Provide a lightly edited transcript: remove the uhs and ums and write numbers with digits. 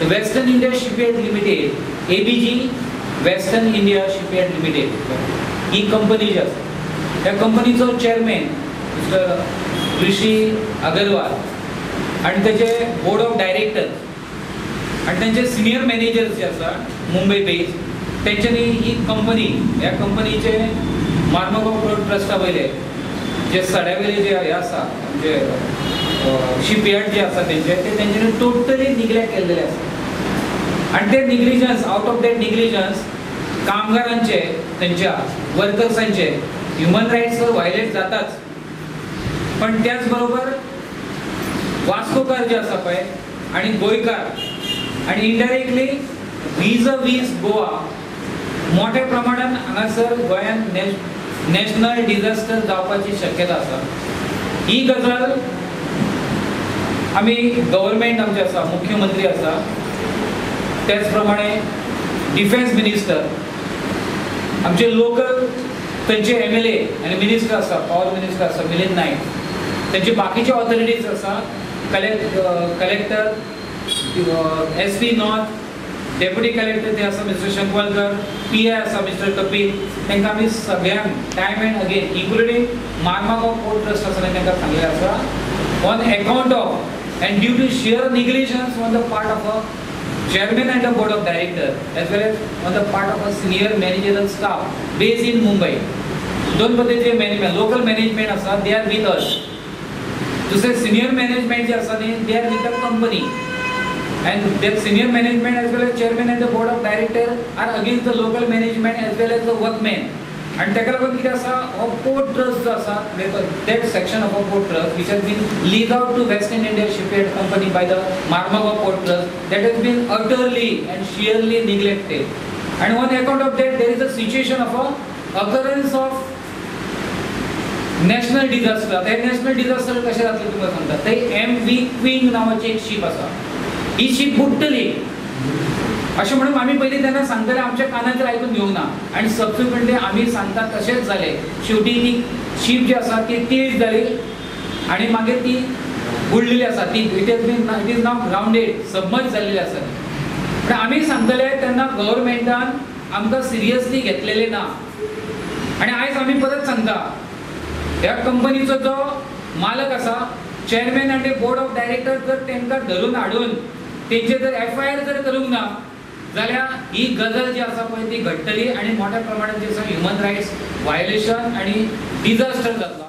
Western India Shipyard Limited, ABG Western India Shipyard Limited ही company जी आसा त्या कंपनीचो चेअरमॅन मिस्टर ऋषी अगरवाल आनी तेजे बोर्ड ऑफ डायरेक्टर्स आनी तेंचे सिनियर मॅनेजर्स जे आसा मुंबय बेज तेंच्यांनी ही कंपनी ह्या कंपनीचे मार्मगांव पोर्ट ट्रस्टा वयले जे सड्या वयले जे हे आसा म्हणजे शिपयार्ड जे आसा तेंचे ते तेंच्यांनी टोटली निग्लेक्ट केल्लेले आसा आनी ते negligence, out of that negligence कामगारांचे तेंच्या वर्कर्सांचे ह्युमन रायट्स व्हायलेट जाताच, पण त्याच बरोबर वास्कोकार जे आसा पळय आनी गोंयकार आनी इनडायरेक्टली वीज वीज गोवा मोठ्या प्रमाणान हांगासर गोंयांत नॅशनल डिझास्टर जावपाची शक्यता आसा. ही गजाल आमी गव्हर्मेंट आमचे आसा, मुख्यमंत्री आसा, त्याच प्रमाणे डिफेन्स मिनिस्टर, आमचे लोकल थंयचे MLA आनी मिनिस्टर आसा, पॉवर मिनिस्टर आसा मिलिंद नायक, तेंचे बाकीचे ऑथॉरिटीज आसा, collector, SP north, deputy collector ते आसा मिस्टर शंकवालकर, PI आसा मिस्टर कपिल, तांकां आमी सगळ्यांक time and again including Marmagao port trust आसा तांकां सांगलें आसा on account of and due to sheer negligence on the part of a chairman and the board of director as well as on the part of a senior managerial staff based in Mumbai. दोन पद्दतीचे management, local management आसा, they are with us. दुसरे senior management जे आसा न्ही, they are with the company and that senior management as well as chairman and the board of director are against the local management as well as the workmen. आनी ताका लागून कितें आसा, हो port trust जो आसा, that section of a port trust which has been lease out to Western India Shipyard Company by the Marmagao Port Trust, that has been utterly and sheerly neglected. And on account of that there is a situation of a occurrence of national disaster. आतां हें national disaster कशें जातलें तुमकां सांगता. ते MV queen नांवाची एक ship आसा, ही शीप बुडटली अशें म्हणून आमी पयलीं तेन्ना सांगतले, आमच्या कानाचेर आयकून घेवंक ना आनी सबसिक्वंटली आमी सांगता तशेंच जालें. शेवटी ती शीप जी आसा ती टिल्ट जाली आनी मागीर ती बुडलेली आसा, ती it has been it is now grounded, submerge जाल्लेली आसा. पूण आमी सांगतले तेन्ना गव्हर्मेंटान आमकां सिरियसली घेतलेलें ना आनी आयज आमी परत सांगता, ह्या कंपनीचो जो मालक आसा, चेअरमॅन आनी बोर्ड ऑफ डायरेक्टर जर तांकां धरून हाडून तेंचे जर FIR जर करूंक ना जाल्यार ही गजाल जी आसा पळय ती घडटली आनी मोठ्या प्रमाणात जे आसा ह्युमन रायट्स व्हायलेशन आनी डिझास्टर जातलो.